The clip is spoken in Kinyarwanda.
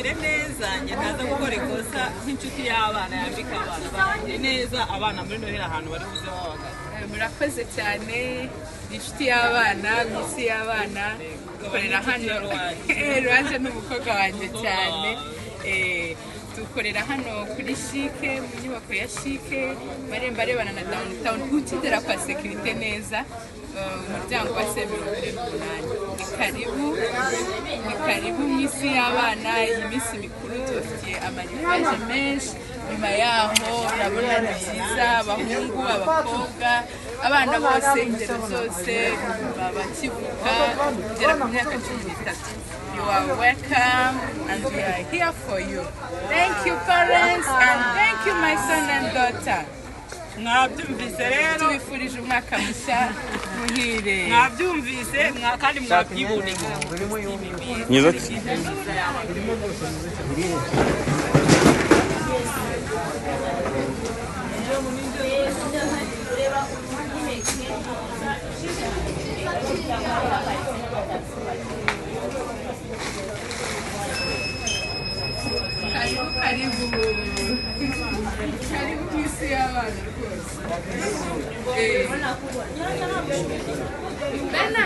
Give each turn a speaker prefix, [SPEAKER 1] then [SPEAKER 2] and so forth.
[SPEAKER 1] Barangire neza, njye ntaza gukora ikosa nk'inshuti y'abana yambika abana. Barangire neza abana muri Noheli ahantu bari buze babagana.
[SPEAKER 2] Murakoze cyane. Ni inshuti y'abana mu isi y'abana, dukorera hano. Ruhanje ni umukobwa wanjye cyane. Dukorera hano kuri CHIC, mu nyubako ya CHIC, marembo arebana na Downtown, ukigera kwa sécurité neza, umuryango wa C48. Ni karibu, ni karibu mu isi y'abana. Iyi minsi mikuru tubafitiye amarivage menshi. Nyuma yaho urabona ni byiza, abahungu, abakobwa, abana bose, ingero zose, bakivuka kugera ku myaka 13. You are welcome and we are here for you. Thank you, parents, and thank you, my son and daughter.
[SPEAKER 1] Mwabyumvise rero.
[SPEAKER 2] Tubifurije umwaka mushya muhire.
[SPEAKER 1] Mwabyumvise kandi mwabyiboneye.
[SPEAKER 3] Myiza.
[SPEAKER 2] Karibu, karibu, karibu mu isi y'abana rwose. Bana.